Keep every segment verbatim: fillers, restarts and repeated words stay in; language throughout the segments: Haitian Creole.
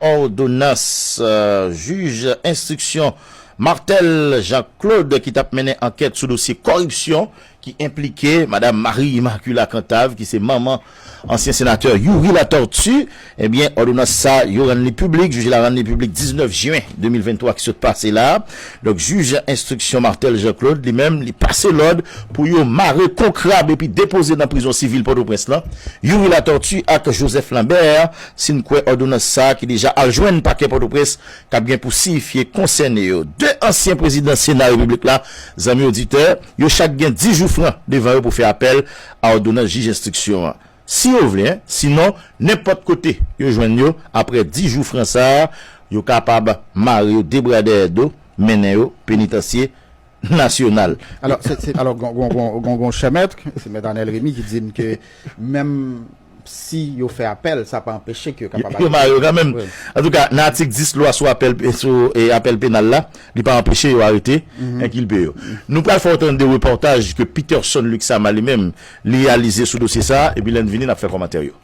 Òdonans, euh, jij enstriksyon Marthel Jean Claude ki t ap mennen ankèt sou dosye kòripsyon ki enplike Madam Marie Immaculata Cantave, ki se manman ansyen senatè Youri Latortue, ebyen, òdonans sa, yo rann li piblik, jij la rann li piblik diznèf jen de mil venntwa ki sot pase la. Donk, jij enstriksyon Marthel Jean Claude, li menm, li pase lòd pou yo mare kon krab epi depoze nan prizon sivil Pòtoprens lan Youri Latortue ak Joseph Lambert, si n kwè òdonans sa ki deja al jwenn pakè Pòtoprens k ap gen pou siyifye konsène yo. De ansyen prezidan Sena Repiblik la, zanmi oditè, yo chak gen dis jou fran devan yo pou fè apèl a òdonans jij enstriksyon an. Si yo vle, en, sinon, nenpòt kote yo jwenn yo, apre dis jou fran sa a, yo kapab mare yo de bra dèyè do, mennen yo penitansye nasyonal. Alò, se, se, alò, gon, gon, gon, gon, gon chè mèt, se mèt Arnel Remy ki di n ke menm si yo fè apèl, sa pa anpeche ke yo kapab yo mare yo kanmenm. Antouka, nan atik dis lwa sou apèl, sou, e, apèl penal la, li pa anpeche yo arete enkilpe yo. Nou pral fè w tande repòtaj ke Peterson Luxama li menm, li reyalize sou dosye sa a, epi lè n vini, n ap fè kòmantè yo.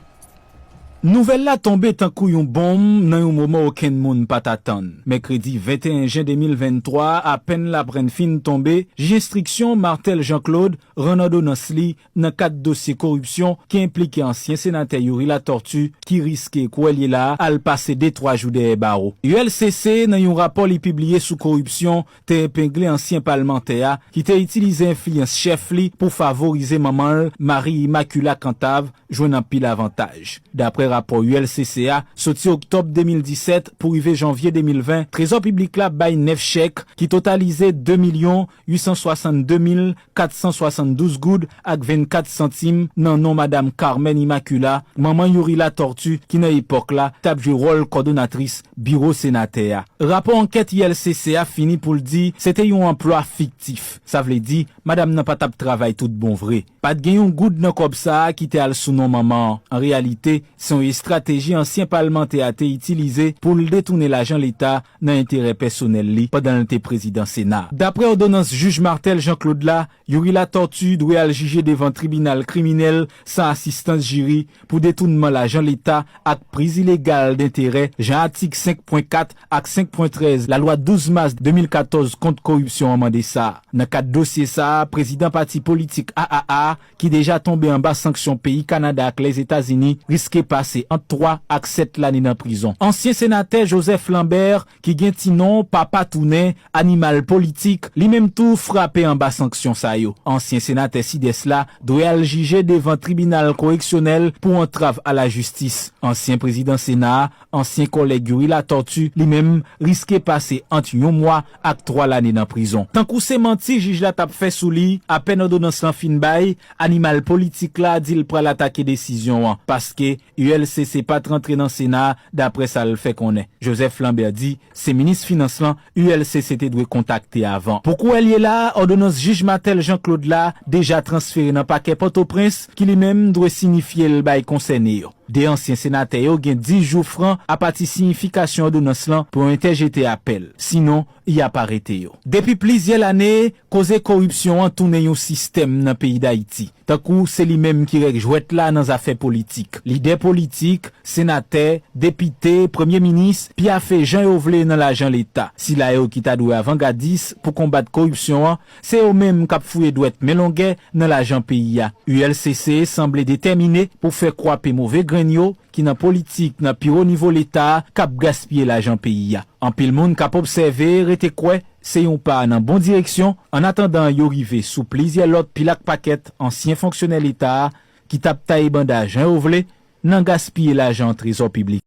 Nouvèl la tonbe tankou yon bonm nan yon moman okenn moun pa t atann. Mèkredi venteyen jen de mil venntwa, apèn l aprann fin tonbe, jij enstriksyon Marthel Jean Claude rann òdonans li nan kad dosye koripsyon ki enplike ansyen senatè Youri Latortue ki riske, kou w wè l ye la a, al pase de twa jou dèyè bawo. U L C C, nan yon rapò li pibliye sou koripsyon, te epengle ansyen palmantè a ki te itilize enfliyans chèf li pou favorize manman l, Marie Immaculata Cantave, jwenn anpil avantaj. Daprè rapò U L C C a, soti oktòb de mil disèt pou rive janvye de mil ven, trezò piblik la bay nèf chèk ki totalize de milyon uit san swasannde mil kat san swasanndouz goud ak vennkat santim nan non Madam Carmen Immacula, manman Youri Latortue, ki nan epòk la t ap jwe wòl kòdonatris biwo senatè a. Rapò ankèt U L C C a fini pou l di se te yon anplwa fiktif. Sa vle di, madanm nan pa t ap travay tout bon vre. Pa t gen yon goud nan kòb sa a ki te al sou non manman an. An reyalite, se yon estrateji ansyen palmantè a te itilize pou l detounen lajan Leta nan enterè pèsonèl li pandan l te prezidan Sena a. Daprè òdonans jij Marthel Jean Claude la, Youri Latortue dwe al jije devan tribinal kriminèl san asistans jiri pou detounman lajan Leta ak priz ilegal denterè, jan atik senk pwen kat ak senk pwen trèz lalwa douz mas de mil katòz kont koripsyon an mande sa. Nan kad dosye sa a, prezidan pati politik A A A, ki deja tonbe anba sanksyon peyi Kanada ak Lèzetazini, riske pase ant twa ak sèt lane nan prizon. Ansyen senatè Joseph Lambert, ki gen ti non Papa Tounen, animal politik, li menm tou frape anba sanksyon sa yo. Ansyen senatè Sidès la dwe al jije devan tribinal koreksyonèl pou antrav a lajistis. Ansyen prezidan Sena a, ansyen kòlèg Youri Latortue, li menm, riske pase ant yon mwa ak twa lane nan prizon. Tankou se manti jij la t ap fè sou li, apèn òdonans lan fin bay, animal politik la di l pral atake desizyon an, paske U L C C pa t rantre nan Sena a, daprè sa l fè konnen. Joseph Lambert di se minis finans lan U L C C te dwe kontakte avan. Pou kou w wè l ye la a, òdonans jij Marthel Jean Claude la deja transfere nan pakè Pòtoprens, ki li menm dwe sinifye l bay konsène yo. De ansyen senatè yo gen dis jou fran apati siyifikasyon òdonans lan pou yo entèjete apèl. Sinon, y ap arete yo. Depi plizyè lane, koze koripsyon an tounen yon sistèm nan peyi Dayiti. Tankou se li menm ki règ jwèt la nan zafè politik. Lidè politik, senatè, depite, premye minis, pyafe jan yo vle nan lajan Leta. Sila yo ki ta dwe avangadis pou konbat koripsyon an, se yo menm k ap fouye dwèt men longè nan lajan peyi a. U L C C sanble detèmine pou fè kwape move grenn yo ki nan politik nan pi wo nivo Leta a k ap gaspiye lajan peyi a. Anpil moun k ap obsève rete kwè se yon pa nan bon direksyon, annatandan yo rive sou plizyè lòt pil ak pakèt ansyen fonksyonè Leta a ki t ap taye banda jan yo vle nan gaspiye lajan trezò piblik.